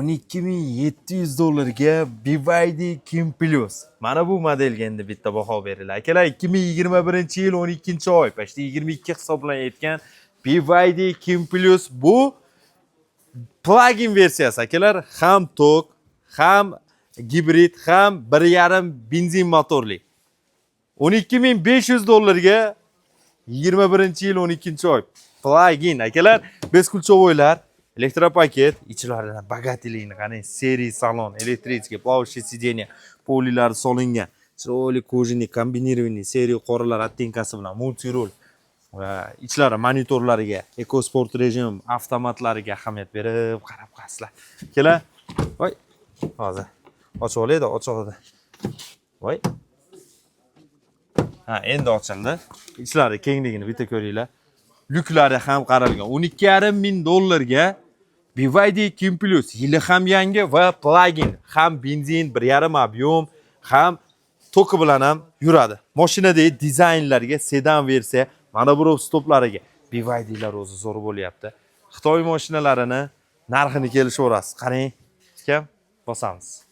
12 700 dollarga BYD Qin Plus. Mana bu modelga endi bitta baho beriladi. Akalar, 2021-yil 12 oy, почти 22 hisoblanayotgan BYD Qin Plus, bu plug-in versiyasi, akalar, ham tok, ham gibrid, ham 1,5 benzin motorli. 12 500 dollarga, 21-yil 12 oy. Plug-in, akalar, бесключевой lar, электропакет, ichlaridan богатый ligini qarang, серый salon, электрический, плавающий сиденье, polilari solingan. Chiroyli кожаный, комбинированный, серый qoralar оттенка si bilan мультируль va ichlari monitorlariga, EcoSport rejim, avtomatlariga ahamiyat berib qarab qo'yasizlar. Akalar, voy, hozir ochib olaydi, ochig'ida. Voy. Ha, endi ochildi. Ichlari kengligini bitta ko'ringlar. Lyuklari ham qaralgan. 12,5 ming dollarga BYD Qin Plus, yili ham yangi va plug-in, ham benzin 1,5 объем, ham toki bilan ham yuradi. Mashinadagi dizaynlarga, sedan versiya, mana bu stoplariga BYDlar o'zi zo'r bo'lyapti. Xitoy mashinalarini narxini kelishaverasiz. Qarang, kam bosamiz.